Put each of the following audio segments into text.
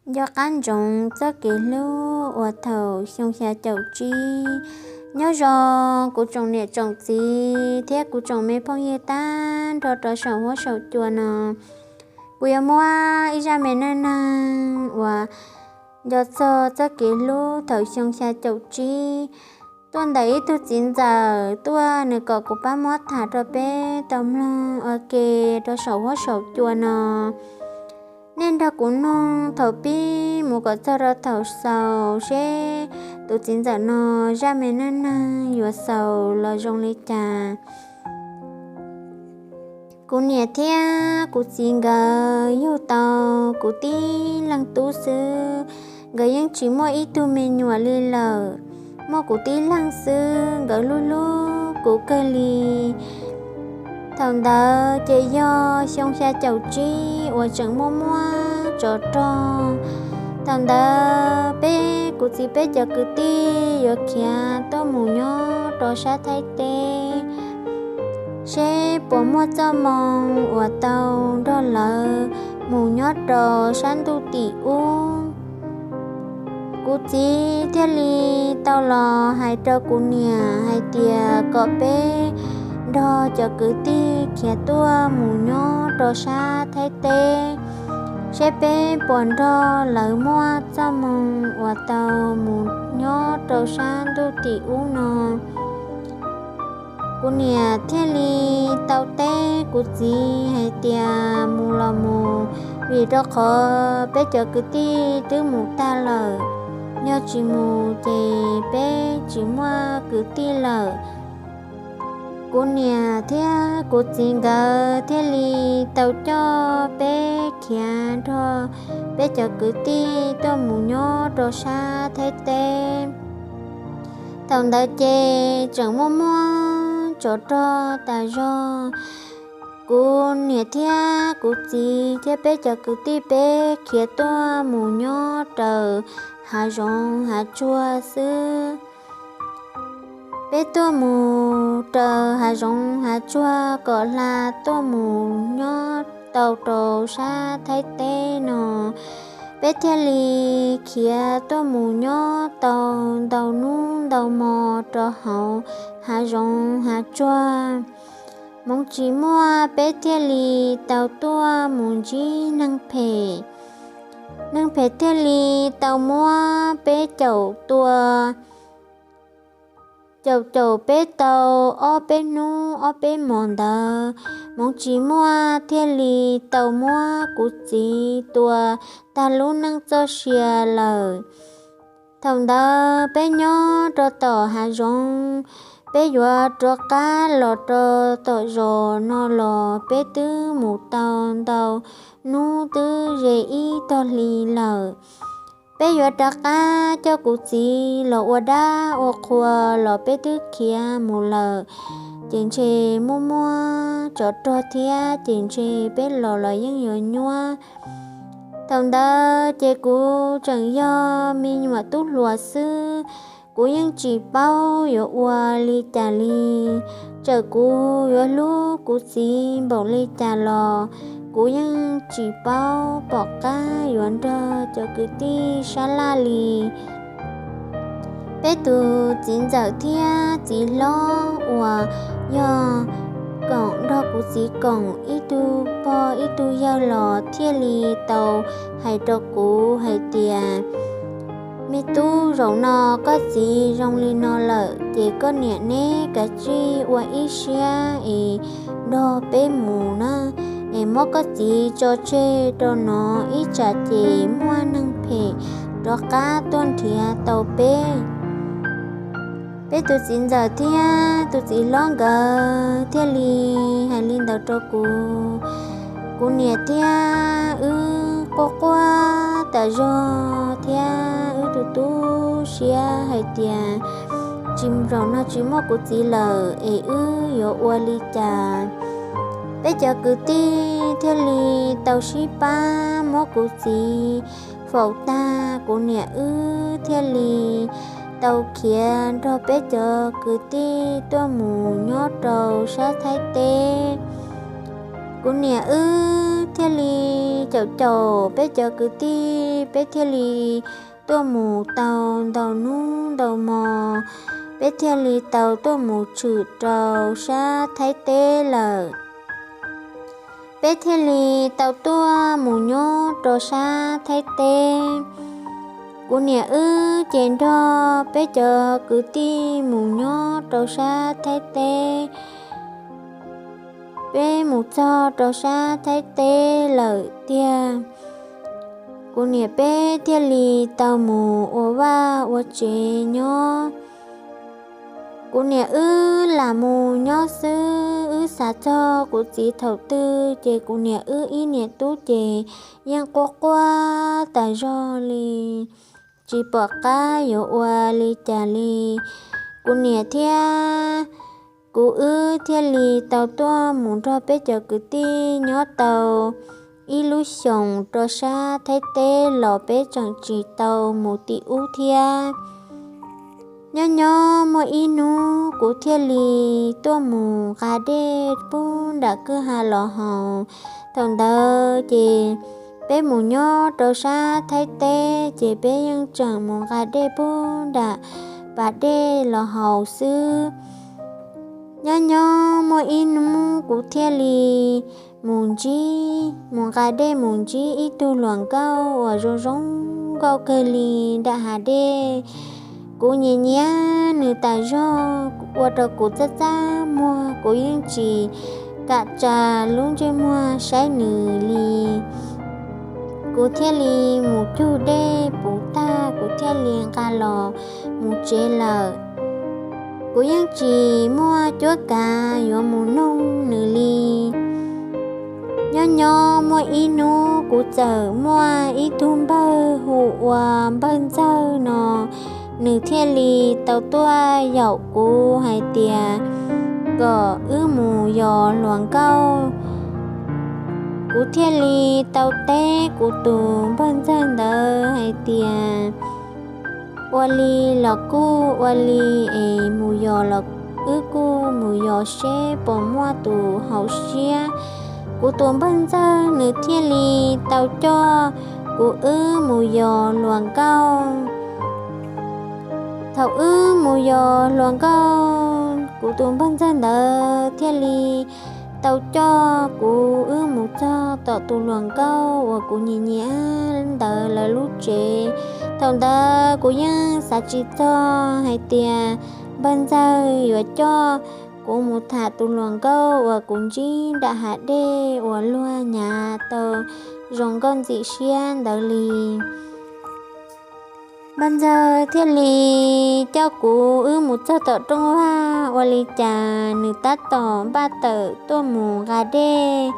Nco qab ntsoov txoj kev hlub uas thaum xyoo xya caum tsib. Nyob zoo kuv tsoom niam tsoom txiv thiab kuv tsoom me phooj ywg tag nrho rau saum huab saum cua no. Kuv yuav muab ib zaj me neej neeg uas nco txog txoj kev hlub thaum xyoo xya caum tsib tuaj ntawm ib tug txiv ntxawm tuaj nws kom kuv pab muab tham rau peb tau mloog ua ke rau saum huab saum cua no. Nej nrog kuv mloog thaum pib mus kom txog rau thaum xaus seb tus txiv ntxawm no zaj me neej neeg yuav xaus los zoo li cas. Kuv niam thiab kuv txiv nkawd yug tau kuv tib leeg tub xwb, nkawd yeej tsis muaj ib tug me nyuam li lawm. Muaj kuv tib leeg xwb, nkawd hlub hlub kuv kawg li. Thaum ntawd ces yog xyoo xya caum tsib uas tseem muaj muaj tsov rog. Thaum ntawd peb kuv txiv peb cov kwv tij yuav khiav tuaj mus nyob rau sab Thaib teb, seb puas muaj txoj moo uas tau nrog lawv mus nyob rau sab ntuj tim ub. Kuv txiv thiaj li tau los hais rau kuv niam hais tias kom peb nrog cov kwv tij khiav tuaj mus nyob rau sab Thaib teb, seb peb puas nrog lawv muaj txoj moo uas tau mus nyob rau sab ntuj tim ub no. Kuv niam thiaj li tau teb kuv txiv hais tias mus los mus, vim rau qhov peb cov kwv tij twb mus tag lawm, yog tsis mus ces peb tsis muaj kwv tij lawm. Kuv niam thiab kuv txiv nkawd thiaj li tau coj peb khiav nrog peb cov kwv tij tuaj mus nyob rau sab Thaib teb. Thaum ntawd ces tseem muaj muaj tsov rog tas zog. Kuv niam thiab kuv txiv thiab peb cov kwv tij peb khiav tuaj mus nyob raws hav zoov hav tsuag xwb. Peb tuaj mus raws hav zoov hav tsuag kom hla tuaj mus nyob tau rau sab Thaib teb no, peb thiaj li khiav tuaj mus nyob tau ntau hnub ntau hmo rau hauv hav zoov hav tsuag. Hmoov tsis muaj peb thiaj li tau tuaj mus ntsib neeg phem. Neeg phem thiaj li tau muab peb caum tua, caum caum peb tau ob peb hnub ob peb hmos ntawd, hmoov tsis muaj thiaj li tau muab kuv txiv tua tag lub neej txoj sia lawm. Thaum ntawd peb nyob rau tom hav zoov, peb yuav rov qab los rau tom zos no los peb twb mus tau ntau hnub twb ze ib tog hli lawm. Peb yuav rov qab coj kuv txiv los ua dab ua qhua los peb twb khiav mus lawm, ces ntshe muaj muaj tsov rog thiab ces ntshe peb los los yeej yuav nyuaj. Thaum ntawd ces kuv tseem yog me nyuam tub hluas xwb, kuv yeej tsis paub yuav ua li cas li. Txawm kuv yuav hlub kuv txiv npaum li cas los kuv yeej tsis paub pom qab yuav nrog cov kwv tij sab laj li. Peb tus txiv ntxawm thiab txiv hlob uas yog koom nrog kuv txiv koom ib tug pog ib tug yawg los thiaj li tau hais rau kuv hais tias, me tub, zaum no koj txiv zoo li no lawm ces koj niam neb kav tsij ua ib siab es nrog peb mus na, es muab koj txiv tso tseg rau no, ib tsam ces muaj neeg phem rov qab tuaj nrhiav tau peb. Peb tus txiv ntxawm thiab tus txiv hlob nkawd thiaj li hais li ntawd rau kuv. Kuv niam thiab wb quaj quaj tas zog thiab wb tu tu siab hais tias, tsis, zaum no tsis muaj kuv txiv lawm es wb yuav ua li cas? Peb cov kwv tij thiaj li tau sib pab muab kuv txiv faus tag, kuv niam wb thiaj li tau khiav nrog peb cov kwv tij tuaj mus nyob rau sab Thaib teb. Kuv niam wb thiaj li caum caum peb cov kwv tij, peb thiaj li tuaj mus tau ntau hnub ntau hmo, peb thiaj li tau tuaj mus tshwm rau sab Thaib teb lawm. Peb thiaj li tau tuaj mus nyob rau sab Thaib teb. Kuv niam wb ces nrog peb cov kwv tij mus nyob rau sab Thaib teb. Peb mus txog rau sab Thaib teb lawm tiag, kuv niam peb thiaj li tau mus ua vaj ua tsev nyob. Kuv niam wb lam mus nyob xwb, wb xav txog kuv txiv thaum twg ces kuv niam wb ib niam tub ces yeej quaj quaj tas zog li, tsis pom qab yuav ua li cas li. Kuv niam thiab kuv wb thiaj li tau tuaj mus nrog peb cov kwv tij nyob tau ib lub xyoos rau sab Thaib teb los peb tseem tsis tau mus tim ub thiab. Nyob nyob muaj ib hnub kuv thiaj li tuaj mus nqa dej pub nram kwj ha los haus. Thaum ntawd ces peb mus nyob rau sab Thaib teb ces peb yeej tseem mus nqa dej pub nram pas dej los haus xwb. Nyob nyob muaj ib hnub kuv thiaj li mus ntsib, mus nqa dej mus ntsib ib tug hluas nkauj uas zoo zoo nkauj kawg li nram hav dej. Kuv nyiam nyiam nws tas zog, ua rau kuv txaj txaj muag, kuv yeej tsis kam tsa lub ntsej muag saib nws li. Kuv thiaj li mus cug dej puv tag, kuv thiaj li nqa los mus tsev lawm. Kuv yeej tsis muaj cuab kav yuav mus noog nws li. Nyob nyob muaj ib hnub kuv txawm muaj ib tug npawg hu ua npawg Ntxawg no, nws thiaj li tau tuaj yaum kuv hais tias kom wb mus yos hluas nkauj. Kuv thiaj li tau teb kuv tus npawg Ntxawg ntawd hais tias, ua li los kuj ua li, es mus yos los wb kuj mus yos seb puas muaj tus haum siab. Kuv tus npawg Ntxawg nws thiaj li tau coj kuv wb mus yos hluas nkauj. Thaum wb mus yos hluas nkauj, kuv tus npawg Ntxawg ntawd thiaj li tau coj kuv wb mus txog tom tus hluas nkauj uas kuv nyiam nyiam ntawd lawv lub tsev. Thaum ntawd kuv yeej xav tsis txog hais tias npawg Ntxawg yuav coj kuv mus tham tus hluas nkauj uas kuv ntsib nram hav dej uas luag nyav tau zoo nkauj ntxim siab ntawd li. Npawg Ntxawg thiaj li coj kuv wb mus txog tom rooj vag, ua li cas nws tab tom npaj tawm tuaj mus nqa dej.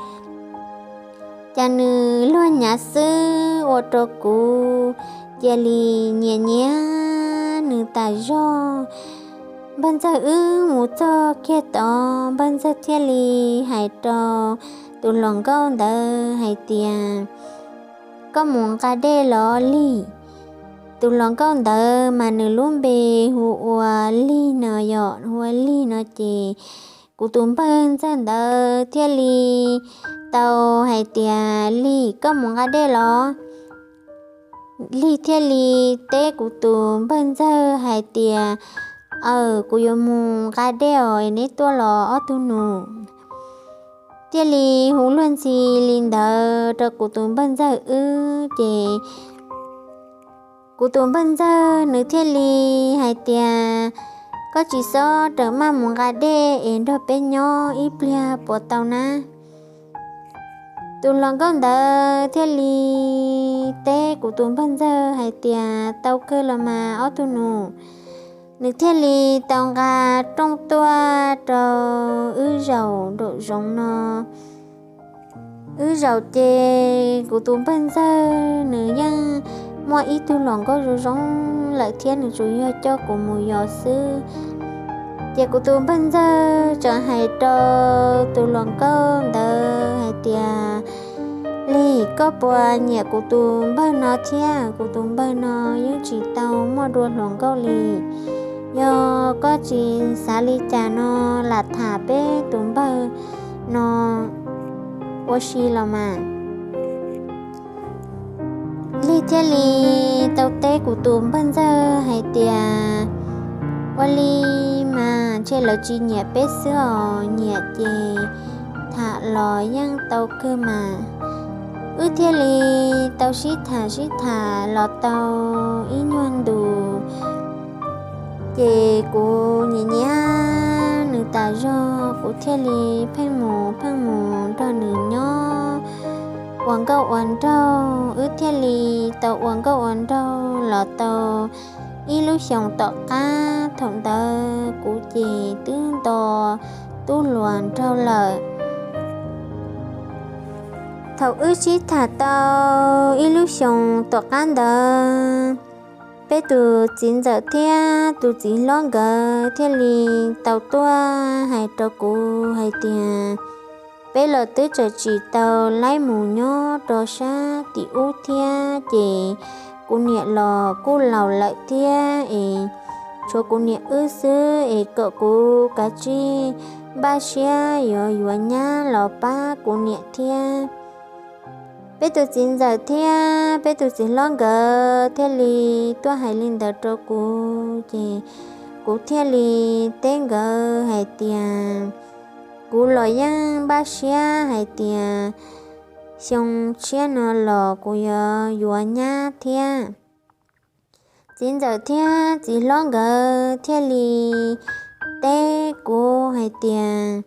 Cas nws luag nyav xwb ua rau kuv cia li nyiam nyiam nws tas zog. Npawg Ntxawg wb mus txog kiag tod, npawg Ntxawg thiaj li hais rau tus hluas nkauj ntawd hais tias, koj mus nqa dej los Lig? Tus hluas nkauj ntawd mas nws lub npe hu ua Lig no, yog hu ua Lig no ces kuv tus npawg Ntxawg ntawd thiaj li tau hais tias, Lig, koj mus nqa dej los? Lig thiaj li teb kuv tus npawg Ntxawg hais tias, aw, kuv yuav mus nqa dej os, neb tuaj los ob tug nus. Thiaj li hu luag ntxhi li ntawd rau kuv tus npawg Ntxawg wb ces kuv tus npawg Ntxawg nws thiaj li hais tias, koj tsis xob rawm maj mus nqa dej es nrog peb nyob ib pliag puas tau na? Tus hluas nkauj ntawd thiaj li teb kuv tus npawg Ntxawg hais tias, tau kawg los mas ob tug nus. Nws thiaj li tau nqa rooj tuaj rau wb zaum nraum zoov no. Wb zaum ces kuv tus npawg Ntxawg nws yeej muaj ib tug hluas nkauj zoo zoo lawm thiab nws tsuas yog coj kuv mus yos xwb. Ces kuv tus npawg Ntxawg tseem hais rau tus hluas nkauj ntawd hais tias, Lig, koj puas nyiam kuv tus npawg no thiab? Kuv tus npawg no yeej tsis tau muaj dua hluas nkauj li. Yog koj tsis xav li cas no, lam tham peb tus npawg no ua si los mas. Wb thiaj li tau teb kuv tus npawg ntxawg hais tias, ua li mas ntshe lawv tsis nyiam peb xwb os, nyiam ces tham los yeej tau kawg mas. Wb thiaj li tau sib tham sib tham los tau ib nyuag ntus, ces kuv nyiam nyiam nws tas zog, kuv thiaj li pheej mus pheej mus nrog nws nyob ua nkauj ua nraug. Wb thiaj li tau ua nkauj ua nraug los tau ib lub xyoos tom qab. Thaum ntawd kuv ces twb nto tub hluas nraug lawm. Thaum wb sib tham tau ib lub xyoos tom qab ntawd, peb tus txiv ntxawm thiab tus txiv hlob nkawd thiaj li tau tuaj hais rau kuv hais tias, peb los twb tseem tsis tau laib mus nyob rau sab tim ub thiab, ces kuv niam los kuj laus lawm thiab es tshuav kuv niam wb xwb, es kom kuv kav tsij npaj siab yuav yuav nyab los pab kuv niam thiab. Peb tus txiv ntxawm thiab peb tus txiv hlob nkawd thiaj li tuaj hais li ntawd rau kuv, ces kuv thiaj li teb nkawd hais tias, kuv los yeej npaj siab hais tias xyoo tshiab no los kuv yuav yuav nyab thiab. Txiv ntxawm thiab txiv hlob nkawd thiaj li teb kuv hais tias,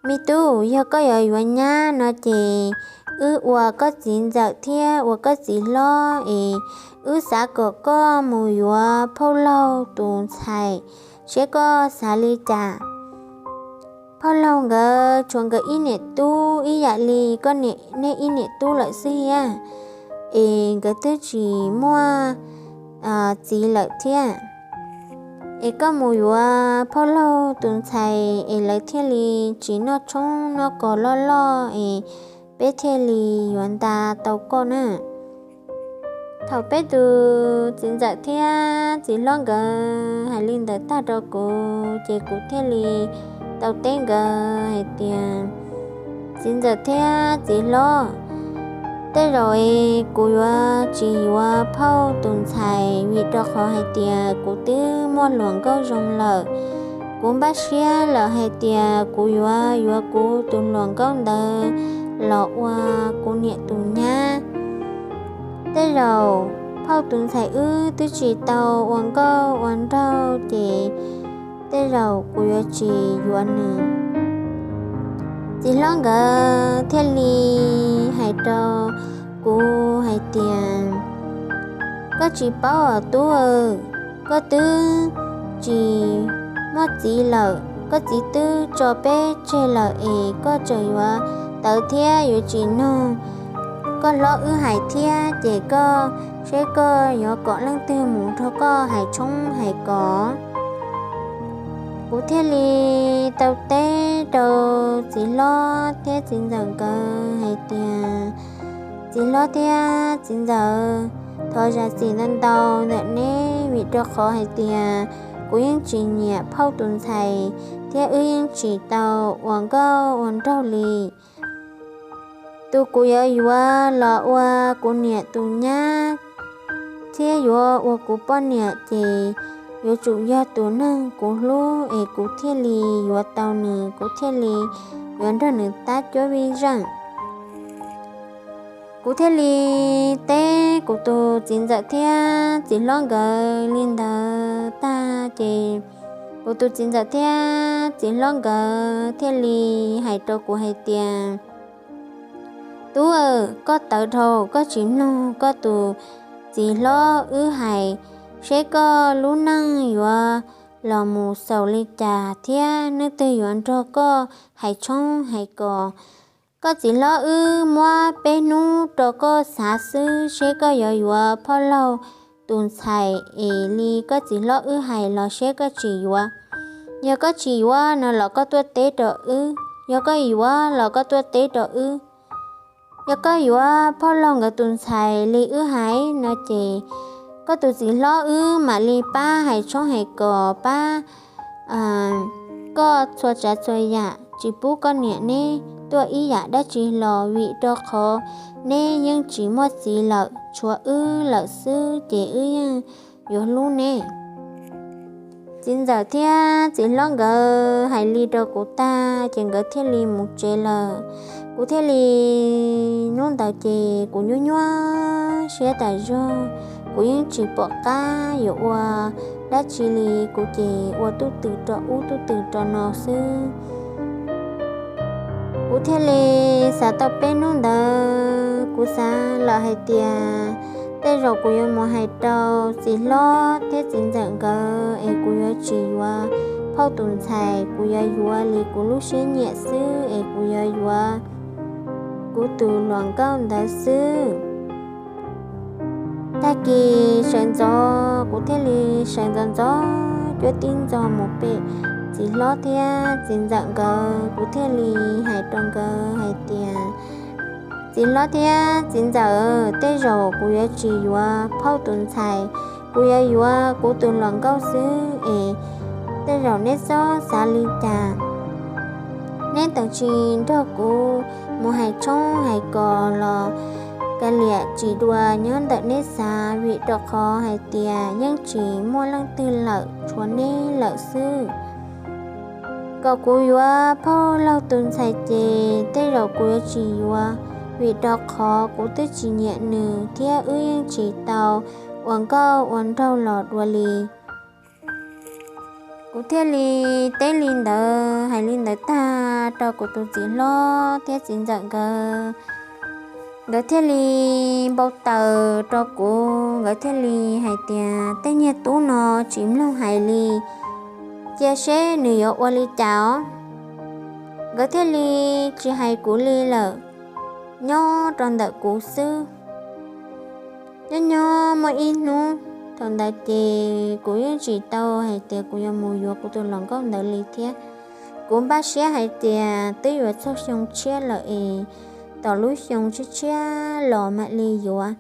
me tub, yog koj yuav yuav nyab no ces wb ua koj txiv ntxawm thiab ua koj txiv hlob es wb xav kom koj mus yuav phauj laug tus ntxhais, seb koj xav li cas. Phauj laug nkawd tshuav nkawd ib niam tub ib yam li koj niam, nej ib niam tub lawm xwb thiab, es nkawd twb tsis muaj txiv lawm thiab. Es koj mus yuav phauj laug tus ntxhais es lawv thiaj li tsis noj tshoob noj kos loj loj es peb thiaj li yuav nta tau koj na. Thaum peb tus txiv ntxawm thiab txiv hlob nkawd hais li ntawd tag rau kuv ces kuv thiaj li tau teb nkawd hais tias, txiv ntxawm thiab txiv hlob, tej zaum es kuv yuav tsis yuav phauj tus ntxhais vim rau qhov hais tias kuv twb muaj hluas nkauj zoo lawm. Kuv npaj siab lawm hais tias kuv yuav yuav kuv tus hluas nkauj ntawd los ua kuv niam tus nyab. Tej zaum phauj tus ntxhais wb twb tsis tau ua nkauj ua nraug ces tej zaum kuv yuav tsis yuav nws. Txiv hlob nkawd thiaj li hais rau kuv hais tias, koj tsis paub os tub, koj twb tsis muaj txiv lawm, koj txiv twb tso peb tseg lawm es koj tseem yuav tawv thiab yuav tsis mloog koj hlob wb hais thiab, ces koj seb koj yuav kom leej twg mus nrog koj hais tshoob hais kos. Kuv thiaj li tau teb rau txiv hlob thiab txiv ntxawm nkawd hais tias, txiv hlob thiab txiv ntxawm, thov zam txim ntau ntau ntawm neb vim rau qhov hais tias kuv yeej tsis nyiam phauj tus ntxhais thiab wb yeej tsis tau ua nkauj ua nraug li. Tus kuv yuav yuav los ua kuv niam tus nyab thiab yuav ua kuv poj niam ces yuav tsum yog tus neeg kuv hlub es kuv thiaj li yuav tau nws, kuv thiaj li yuav nrog nws tab cuab vij zeej. Kuv thiaj li teb kuv tus txiv ntxawm thiab txiv hlob nkawd li ntawd tag ces kuv tus txiv ntxawm thiab txiv hlob nkawd thiaj li hais rau kuv hais tias, tub, koj tawv dhau, koj tsis mloog koj tus txiv hlob wb hais, seb koj lub neej yuav los mus xaus li cas thiab leej twg yuav nrog koj hais tshoob hais kos. Koj txiv hlob wb muab peb hnub rau koj xav xwb, seb koj yuav yuav phauj laug tus ntxhais es li koj txiv hlob wb hais los seb koj tsis yuav. Yog koj tsis yuav no los koj tuaj teb rau wb, yog koj yuav los koj tuaj teb rau wb. Yog koj yuav phauj laug nkawd tus ntxhais li wb hais no ces koj tus txiv hlob wb mam li pab hais tshoob hais kos, pab koj txhua tsav txhua yam, tsis pub koj niam neb tuaj ib yam dab tsi hlo vim rau qhov neb yeej tsis muaj txiv lawm. tshuav wb lawm xwb ces wb yeej yuav hlub neb. Txiv ntxawm thiab txiv hlob nkawd hais li rau kuv tag ces nkawd thiaj li mus tsev lawm. Kuv thiaj li, hnub ntawd ces kuv nyuaj nyuaj siab tas zog, kuv yeej tsis pom qab yuav ua dab tsi li, kuv ces ua tub twm rau ub tub twm rau no xwb. Kuv thiaj li xav tau peb hnub ntawd, kuv xav lawm hais tias tej zaum kuv yuav mus hais rau txiv hlob thiab txiv ntxawm nkawd es kuv yuav tsis yuav phauj tus ntxhais, kuv yuav yuav li kuv lub siab nyiam xwb es kuv yuav yuav kuv tus hluas nkauj ntawd xwb. Tag kis sawv ntxov kuv thiaj li sawv ntxov ntxov cuab tib ntxov mus pem txiv hlob thiab txiv ntxawm nkawd, kuv thiaj li hais rau nkawd hais tias, txiv hlob thiab txiv ntxawm, tej zaum kuv yuav tsis yuav phauj tus ntxhais, kuv yuav yuav kuv tus hluas nkauj xwb es tej zaum neb txhob xav li cas. Neb tau tsis nrog kuv mus hais tshoob hais kos los kav liam tsis dua nyob ntawm neb xav, vim rau qhov hais tias yeej tsis muaj leej twg lawm tshuav neb lawm xwb. Kom kuv yuav phauj laug tus ntxhais ces tej zaum kuv yuav tsis yuav, vim rau qhov kuv twb tsis nyiam nws thiab wb yeej tsis tau ua nkauj ua nraug los dua li. Kuv thiaj li teb li ntawd, hais li ntawd tag rau kuv tus txiv hlob thiab txiv ntxawm nkawd. Nkawd thiaj li npau taws rau kuv, nkawd thiaj li hais tias, tej niag tub no tsis mloog hais li, cia seb nws yuav ua li cas os. Nkawd thiaj li tsis hais kuv li lawm, nyob rau ntawm kuv xwb. Nyob nyob muaj ib hnub, thaum ntawd ces kuv yeej tsis tau hais tias kuv yuav mus yuav kuv tus hluas nkauj ntawd li thiab. Kuv npaj siab hais tias twb yuav txog xyoo tshiab lawm es tom lub xyoo tshiab tshiab los mam li yuav.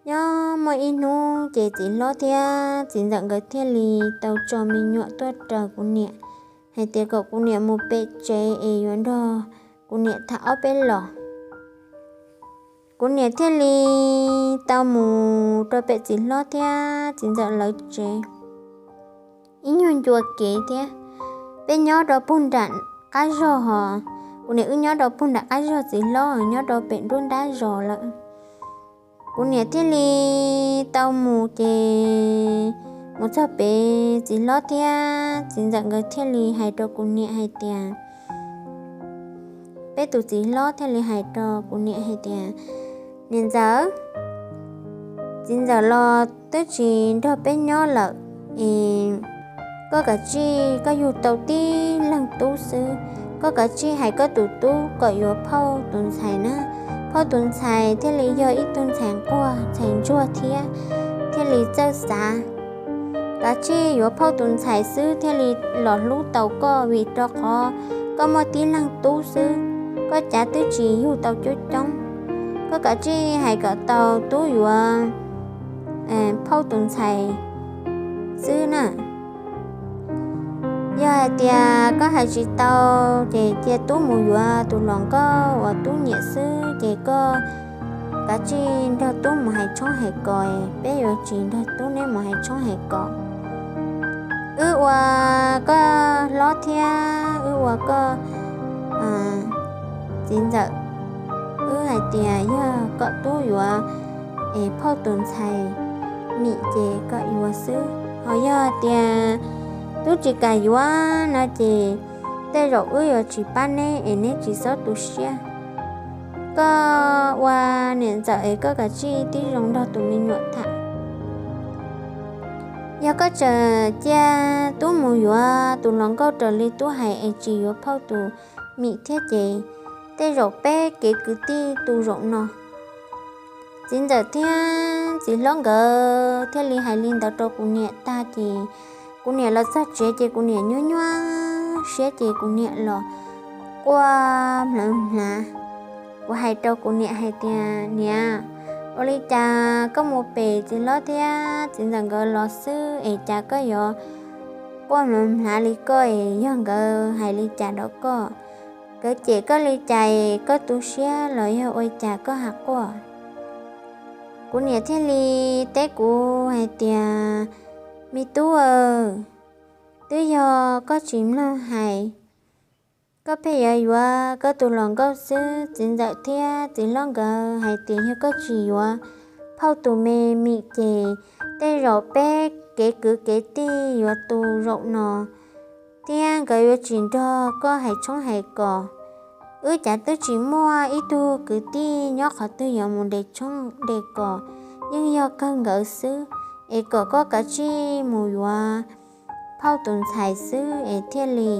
Nyob muaj ib hnub ces txiv hlob thiab txiv ntxawm nkawd thiaj li tau tso me nyuam tuaj raws kuv niam, hais tias kom kuv niam mus pem tsev es yuav nrog kuv niam tham ob peb los. Kuv niam thiaj li tau mus rau pem txiv hlob thiab txiv ntxawm lawv tsev. Ib nyuag ncua kev thiab, peb nyob rau puag nram qab zog hos, kuv niam wb nyob rau puag nram qab zog, txiv hlob nyob rau pem nruab nrab zos lawm. Kuv niam thiaj li tau mus ces mus txog pem txiv hlob thiab txiv ntxawm nkawd thiaj li hais rau kuv niam hais tias, peb tus txiv hlob thiaj li hais rau kuv niam hais tias, niam ntxawm, txiv ntxawm los twb tsis nrog peb nyob lawm es koj kav tsij, koj yug tau tib leeg tub xwb, koj kav tsij hais koj tus tub kom yuav phauj tus ntxhais na. Phauj tus ntxhais thiaj li yog ib tug ntxhais nquag ntxhais ntsuag thiab, thiaj li txawj xav. Kav tsij yuav phauj tus ntxhais xwb thiaj li los hlub tau koj, vim rau qhov koj muaj tib leeg tub xwb, koj cav twb tsis yug tau coob coob. Koj kav tsij hais kom tau tub yuav phauj tus ntxhais xwb na. Yog hais tias koj hais tsis tau ces cia tub mus yuav tus hluas nkauj uas tub nyiam xwb, ces koj kav tsij nrog tub mus hais tshoob hais kos, peb yuav tsis nrog tub neb mus hais tshoob hais kos. Wb ua koj hlob thiab wb ua koj txiv ntxawm, wb hais tias yog kom tub yuav es phauj tus ntxhais mim ces kom yuav xwb, ho yog tias tub tsis kam yuav no ces tej zaum wb yuav tsis pab neb es neb tsis txhob tu siab. Koj ua niam ntxawm es koj kav tsij tib zoo nrog tus me nyuam tham. Yog koj tseem cia tub mus yuav tus hluas nkauj raws li tub hais es tsis yuav phauj tus mim thiab ces tej zaum peb kev kwv tij tu zaum no. Txiv ntxawm thiab txiv hlob nkawd thiaj li hais li ntawd rau kuv niam tag ces kuv niam los txog tsev ces kuv niam nyuaj nyuaj siab ces kuv niam los quaj mhlawv mhlav. Kuv hais rau kuv niam hais tias, niam, ua li cas koj mus pem txiv hlob thiab txiv ntxawm nkawd los xwb es cas koj yuav quaj mhlawv mhlav li koj es yog nkawd hais li cas rau koj? Nkawd cem koj li cas es koj tu siab los yog ua cas koj ha quaj? Kuv niam thiaj li teb kuv hais tias, me tub aw, twb yog koj tsis mloog hais, koj pheej yuav yuav koj tus hluas nkauj xwb. Txiv ntxawm thiab txiv hlob nkawd hais tias yog koj tsis yuav phauj tus me mim ces tej zaum peb kev kwv kev tij yuav tu zaum no thiab nkawd yuav tsis nrog koj hais tshoob hais kos. Wb cav twb tsis muaj ib tug kwv tij nyob qhov twg yuav mus nres tshoob nres kos, yeej yog kawg nkawd xwb. Es kom koj kav tsij mus yuav phauj tus ntxhais xwb es thiaj li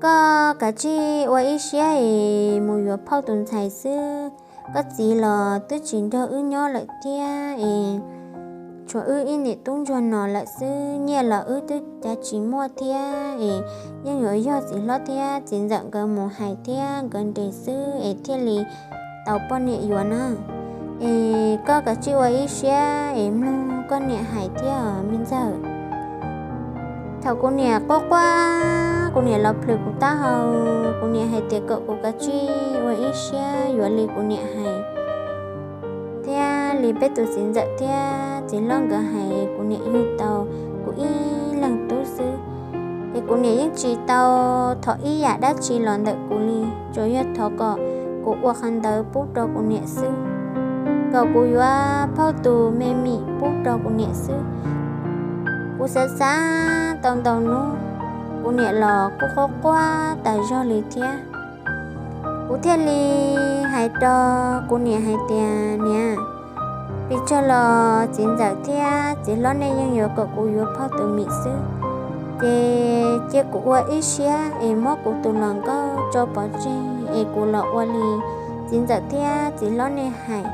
koj kav tsij ua ib siab es mus yuav phauj tus ntxhais xwb. Koj txiv los twb tsis nrog wb nyob lawm thiab es tshuav wb ib niam tub ntsuag no lawm xwb. Nyiaj los wb twb cav tsis muaj thiab es yeej yuav yog txiv hlob thiab txiv ntxawm nkawd mus hais thiab nkawd nres xwb es thiaj li tau poj niam yuav na. Es koj kav tsij ua ib siab es mloog koj niam hais thiab me ntxawg. Thaum kuv niam quaj quaj, kuv niam los plhws kuv taub hau, kuv niam hais tias kom kuv kav tsij ua ib siab yuav li kuv niam hais thiab li peb tus txiv ntxawm thiab txiv hlob nkawd hais. Kuv niam yug tau kuv ib leeg tub xwb, es kuv niam yeej tsis tau thov ib yam dab tsi los ntawm kuv li, tsuas yog thov kom kuv ua qhov ntawd pub rau kuv niam xwb, kom kuv yuav phauj tus me mim pub rau kuv niam xwb. Kuv xav xav tau ntau hnub, kuv niam los kuj quaj quaj tas zog li thiab. Kuv thiaj li hais rau kuv niam hais tias, niam, pes tsawg los txiv ntxawm thiab txiv hlob nej yeej yuav kom kuv yuav phauj tus mim xwb, ces cia kuv ua ib siab es muab kuv tus hluas nkauj tso pov tseg es kuv los ua li txiv ntxawm thiab txiv hlob nej hais,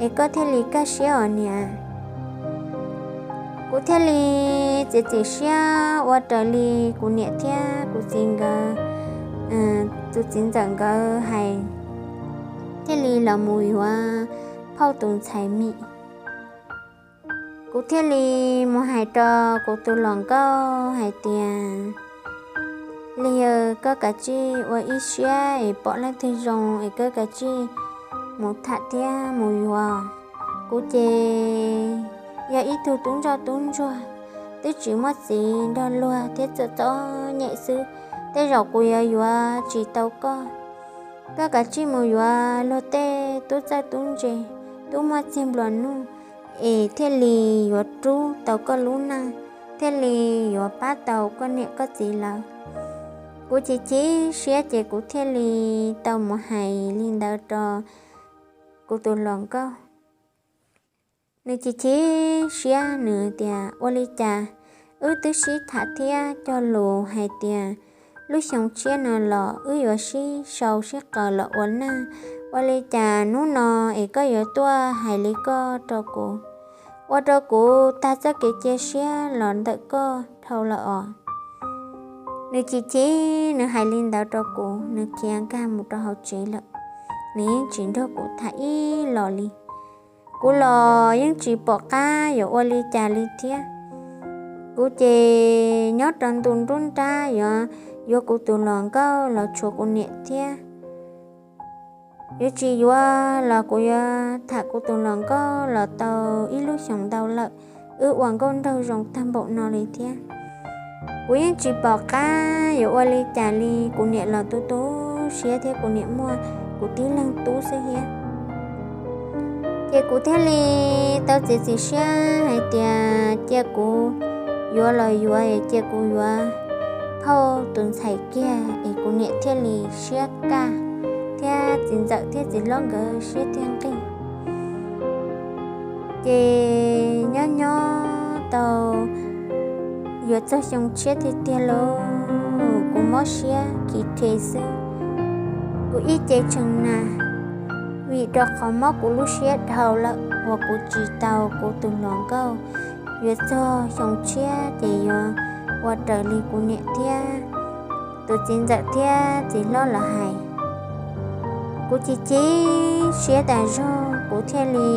es koj thiaj li kaj siab os niam. Kuv thiaj li txiav txim siab ua raws li kuv niam thiab kuv txiv nkawd, tus txiv ntxawm nkawd hais, thiaj li los mus yuav phauj tus ntxhais mim. Kuv thiaj li mus hais rau kuv tus hluas nkauj hais tias, li yog koj kav tsij ua ib siab es pom leej twg zoo es koj kav tsij mus tham thiab mus yuav. Kuv ces yog ib tug tub ntsoj tub ntsuag, twb tsis muaj txiv nrog luag thiab txom txom nyem xwb, tej zaum kuv yuav yuav tsis tau koj. Koj kav tsij mus yuav luag tej tub txawj tub ntse, tub muaj txiag nplua nuj, es thiaj li yuav rub tau koj lub neej, thiaj li yuav pab tau koj niam koj txiv lawv. Kuv chim chim siab ces kuv thiaj li tau mus hais li ntawd rau kuv tus hluas nkauj. Nws chim chim siab, nws tias, ua li cas wb twb sib tham thiab cog lus hais tias lub xyoo tshiab no los wb yuav sib sau sib qawm los ua neej, ua li cas hnub no es koj yuav tuaj hais li koj rau kuv, ua rau kuv tag txoj kev cia siab los ntawm koj dhau lawm os. Nws chim chim, nws hais li ntawd rau kuv, nws khiav nkag mus rau hauv tsev lawm. Nws yeej tsis nrog kuv tham ib los li. Kuv los yeej tsis pom qab yuav ua li cas li thiab. Kuv ces nyob rau ntu nruab nrab yuav, yuav kuv tus hluas nkauj los tshuav kuv niam thiab. Yuav tsis yuav los kuv yuav tham kuv tus hluas nkauj los tau ib lub xyoos ntau lawm, wb ua nkauj nraug zoo tag npaum no li thiab. Kuv yeej tsis pom qab yuav ua li cas li, kuv niam los tu tu siab thiab kuv niam muaj kuv tib leeg tub xwb thiab. Ces kuv thiaj li tau txiav txim siab hais tias cia kuv yuav los yuav, cia kuv yuav phauj tus ntxhais kiag es kuv niam thiaj li siab kaj, thiab txiv ntxawm thiab txiv hlob nkawd siab thiaj nqig. Ces nyob nyob tau yuav txog xyoo tshiab tiag tiag lauj, kuv mob siab khiv rhe xwb. Kuv ib ce tshee na, vim rau qhov mob kuv lub siab dhau lawm uas kuv tsis tau kuv tus hluas nkauj. Yuav txog xyoo tshiab ces yuav ua raws li kuv niam thiab tus txiv ntxawm thiab txiv hlob lawv hais. Kuv chim chim siab tas zog, kuv thiaj li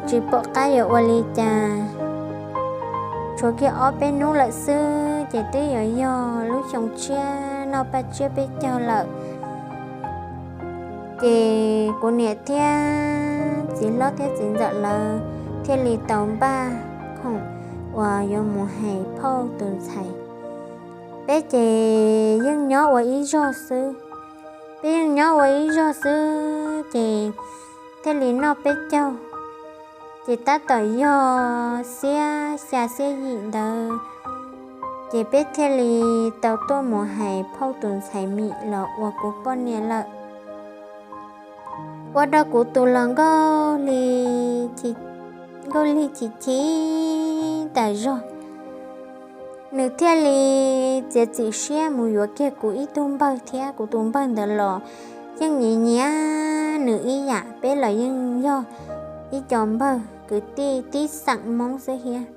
tsis pom qab yuav ua li cas. Tshuav kiag ob peb hnub lawm xwb ces twb yuav yog lub xyoo tshiab noj paj tsiab peb caug lawm. Ces kuv niam thiab txiv hlob thiab txiv ntxawm lawv thiaj li tau npaj khoom uas yuav mus hais phauj tus ntxhais. Peb ces yeej nyob ua ib zog xwb. Peb yeej nyob ua ib zog xwb ces thiaj li noj peb caug. Ces tab tom yog xiab xya xiab yim ntawd, ces peb thiaj li tau tuaj mus hais phauj tus ntxhais mim los ua kuv poj niam lawm. Ua rau kuv tus hluas nkauj li, nkauj lig chim chim tas zog. Nws thiaj li txiav txim siab mus yuav kiag kuv ib tug npawg thiab. Kuv tus npawg ntawd los yeej nyiam nyiam nws ib yam, peb los yeej yog ib co npawg kwv tij tib xeem Hmoob xwb thiab.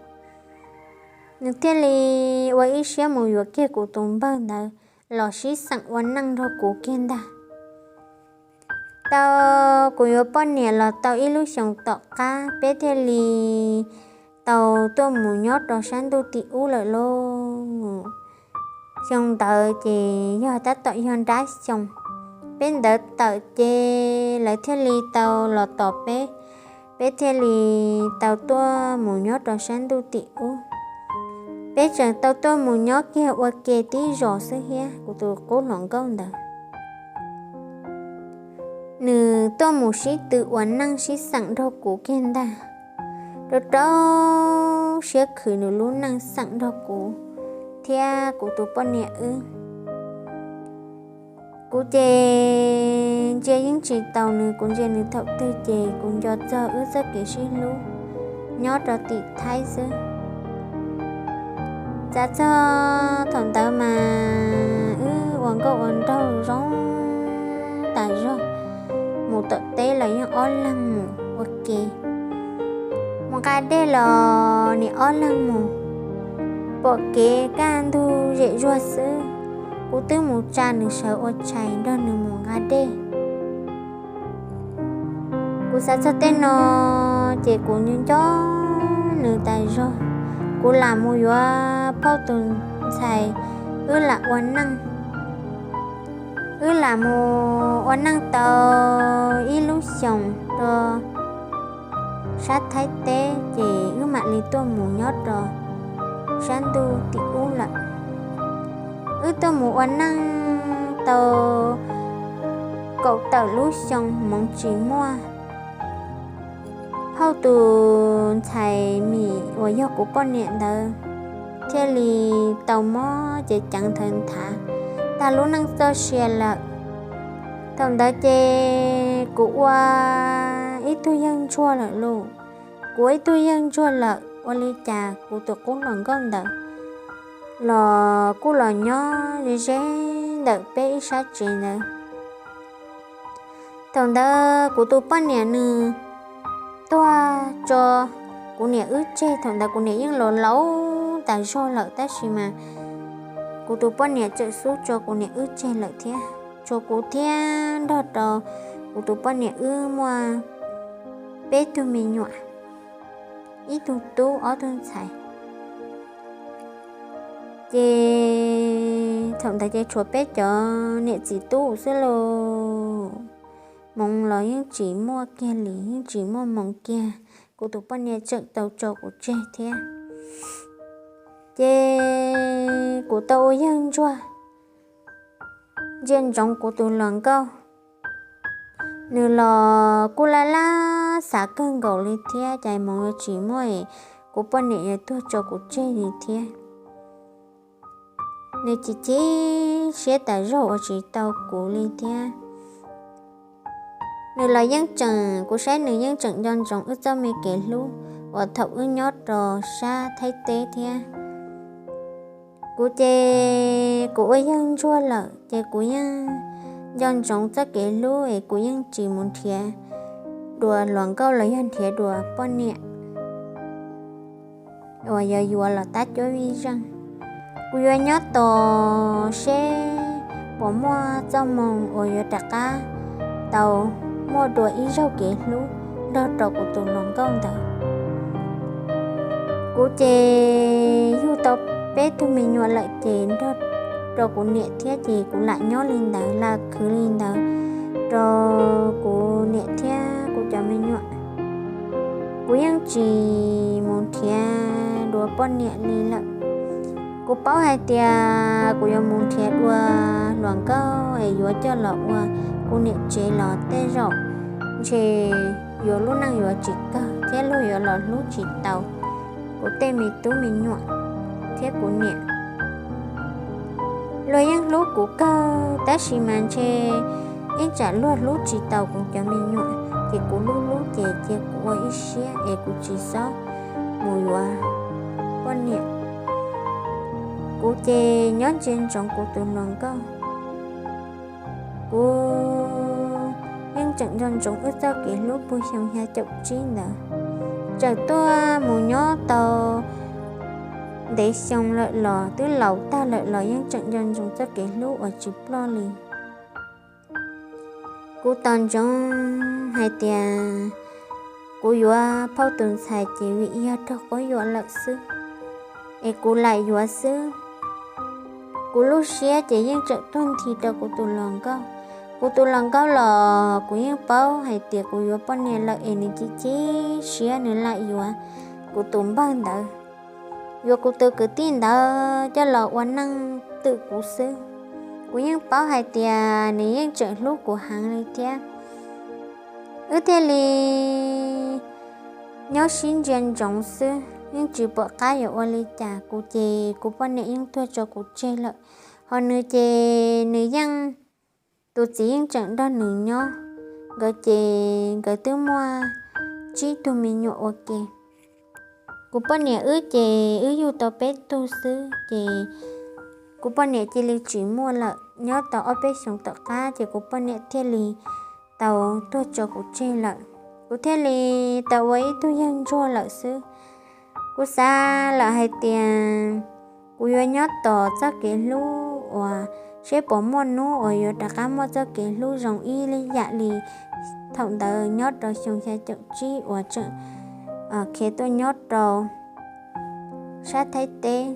Nws thiaj li ua ib siab mus yuav kiag kuv tus npawg ntawd los sib xeem ua neej nrog kuv kiag ntag. Tau kuv yuav poj niam los tau ib lub xyoos tom qab, peb thiaj li tau tuaj mus nyob rau sab ntuj tim ub lawm lauj. Xyoo ntawd ces yog tab tom yog nrab xyoo, peb ntawd tawm ces lawv thiaj li tau los tos peb, peb thiaj li tau tuaj mus nyob rau sab ntuj tim ub. Peb tseem tau tuaj mus nyob kiag ua ke tib zos xwb thiab, kuv tus qub hluas nkauj ntawd. Nws tuaj mus sib tw ua neej sib xeem nrog kuv kiag ntag, rau rau siab khwv nws lub neej xeem nrog kuv thiab kuv tus poj niam wb. Kuv ces ntsia yeej tsis taus nws, kuv ntsia nws thaum twg ces kuv nco txog wb txoj kev sib hlub nyob rau tim Thaib xwb. Txav txog thaum ntawd mas wb ua nkauj ua nraug zoo tas zog, mus tom teb los yeej ob leeg mus ua ke, mus nqa dej los nim ob leeg mus, pom kev kaj ntug zem zuag xwb, kuv twb mus tsa nws sawv ua tshais nrog nws mus nqa dej. Kuv xav txog tej no ces kuv nco nco nws tas zog. Kuv lam mus yuav phauj tus ntxhais, wb lam ua neej. Wb lam mus ua neej tau ib lub xyoos rau sab Thaib teb ces wb mam li tuaj mus nyob rau sab ntuj tim ub lawm. Wb tuaj mus ua neej tau kaum tawm lub xyoo hmoov tsis muaj, phauj tus ntxhais mim uas yog kuv poj niam ntawd thiaj li tau mob cev ceev nthawv nthav tag lub neej txoj sia lawm. Thaum ntawd ces kuv ua ib tug yawg ntsuag lawm lauj. Kuv ua ib tug yawg ntsuag lawm, ua li cas kuv tus qub hluas nkauj ntawd los kuj los nyob ze ze ntawm peb ib sab tsev ntawd. Thaum ntawd kuv tus poj niam nws tuag tso kuv niam wb tseg. Thaum ntawd kuv niam yeej laus laus tas zog lawm, tab sis mas kuv tus poj niam tseem xub tso kuv niam wb tseg lawm thiab, tshuav kuv thiab nrog rau kuv tus poj niam wb muaj peb tug me nyuam, ib tug tub ob tug ntxhais. Ces thaum ntawd ces tshuav peb cov niam txiv tub xwb lauj. Hmoov los yeej tsis muaj kiag li, yeej tsis muaj hmoov kiag, kuv tus poj niam tseem tau tso kuv tseg thiab. Ces kuv tau ua yawg ntsuag ntsia ntsoov kuv tus hluas nkauj. Nws los kuj laj laj xav kawg nkaus li thiab, cas hmoov yuav tsis muaj es kuv poj niam yuav tuag tso kuv tseg li thiab. Nws chim chim siab tas zog ua tsis tau kuv li thiab. Nws los yeej tseem, kuv saib nws yeej tseem nco ntsoov wb txoj me kev hlub uas thaum wb nyob rau sab Thaib teb thiab. Kuv ces kuv ua yawg ntsuag lawm ces kuv yeej nco ntsoov txoj kev hlub es kuv yeej tsis mus nrhiav dua hluas nkauj los yog nrhiav dua poj niam uas yuav yuav los tab cuab vij zeej. Kuv yuav nyob tos seb puas muaj txoj hmoo uas yuav rov qab tau muaj dua ib zaug kev hlub nrog rau kuv tus hluas nkauj ntawd. Kuv ces yug tau peb tug me nyuam lawm ces nrog rau kuv niam thiab ces kuv lam nyob li ntawd, lam khwv li ntawd rau kuv niam thiab kuv cov me nyuam. Kuv yeej tsis mus nrhiav dua poj niam li lawm. Kuv paub hais tias kuv yuav mus nrhiav dua hluas nkauj es yuav coj los ua kuv niam tsev los tej zaum ntshe yuav lub neej yuav tsis kawg thiab luag yuav los hlub tsis tau kuv tej me tub me nyuam thiab kuv niam. Luag yeej hlub kuv kawg tab sis mas ntshe ib tsam luag hlub tsis tau kuv cov me nyuam, ces kuv lub hlub ces cia kuv ua ib siab es kuv tsis xob mus yuav poj niam. Kuv ces nyob ntsia ntsoov kuv tus hluas nkauj. Kuv yeej tseem nco ntsoov wb txoj kev hlub puag xyoo xya caum tsib ntawd. Txawm tuaj mus nyob tau ntev xyoo lawm los twb laus tag lawm los yeej tseem nco ntsoov txoj kev hlub uas tsis ploj li. Kuv tos ntsoov hais tias kuv yuav phauj tus ntxhais ces vim yog raug quab yuam lawm xwb, es kuv lam yuav xwb. Kuv lub siab ces yeej tseem tuag nthi rau kuv tus hluas nkauj. Kuv tus hluas nkauj los kuv yeej paub hais tias kuv yuav poj niam lawm es nws chim chim siab nws lam yuav kuv tus npawg ntawd, yuav kuv tus kwv tij ntawd coj los ua neej twm kuv xwb. Kuv yeej paub hais tias nws yeej tseem hlub kuv heev li thiab. Wb thiaj li nyob sib ntsia ntsoov xwb, yeej tsis pom qab yuav ua li cas. Kuv ces kuv poj niam yeej tuag tso kuv tseg lawm, ho nws ces nws yeej, tus txiv yeej tseem nrog nws nyob. Nkawd ces nkawd twb muaj tsib tug me nyuam ua ke. Kuv poj niam wb ces wb yug tau peb tug xwb ces kuv poj niam cia li tsis muaj lawm. Nyob tau ob peb xyoos tom qab ces kuv poj niam thiaj li tau tuag tso kuv tseg lawm. Kuv thiaj li tau ua ib tug yawg ntsuag lawm xwb. Kuv xav lawm hais tias kuv yuav nyob tos txoj kev hlub uas seb puas muaj hnub uas yuav rov qab muaj txoj kev hlub zoo ib yam li thaum ntawd nyob rau xyoo xya caum tsib uas tseem khiav tuaj nyob rau sab Thaib teb.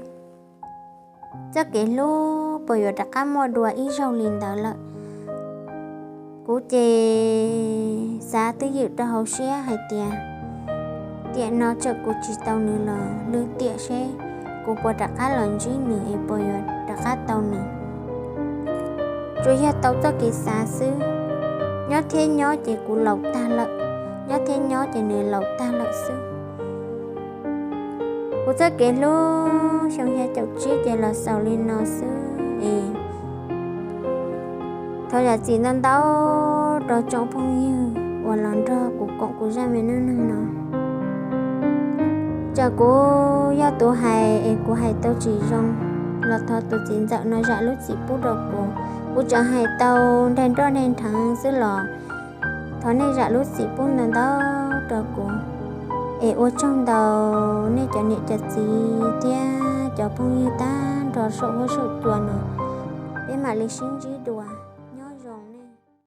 Txoj kev hlub puas yuav rov qab muaj dua ib zaug li ntawd lawm. Kuv ces xav twj ywm rau hauv siab hais tias tiam no txawm kuv tsis tau nws los lwm tiam seb kuv puas rov qab los ntsib nws es puas yuav rov qab tau nws. Tsuas yog tau txoj kev xav xwb. Nyob thiab nyob ces kuv laus tag lawm, nyob thiab nyob ces nws laus tag lawm xwb. Kuv txoj kev hlub xyoo xya caum tsib ces los xaus li no xwb es thov zam txim ntau ntau rau tsoom phooj ywg uas los nrog kuv koom kuv zaj me neej neeg no. Txawm kuv yog tus hais es kuv hais tau tsis zoo los thov tus txiv ntxawm no zam lub txim pub rau kuv. Kuv tseem hais tau nreg nroj nreg nrheev xwb los thov nej zam lub txim pub ntau ntau rau kuv. Es ua tsaug ntau nej cov niam cov txiv thiab cov phooj ywg tag nrho saum huab saum cua no. Peb mam li sib ntsib dua.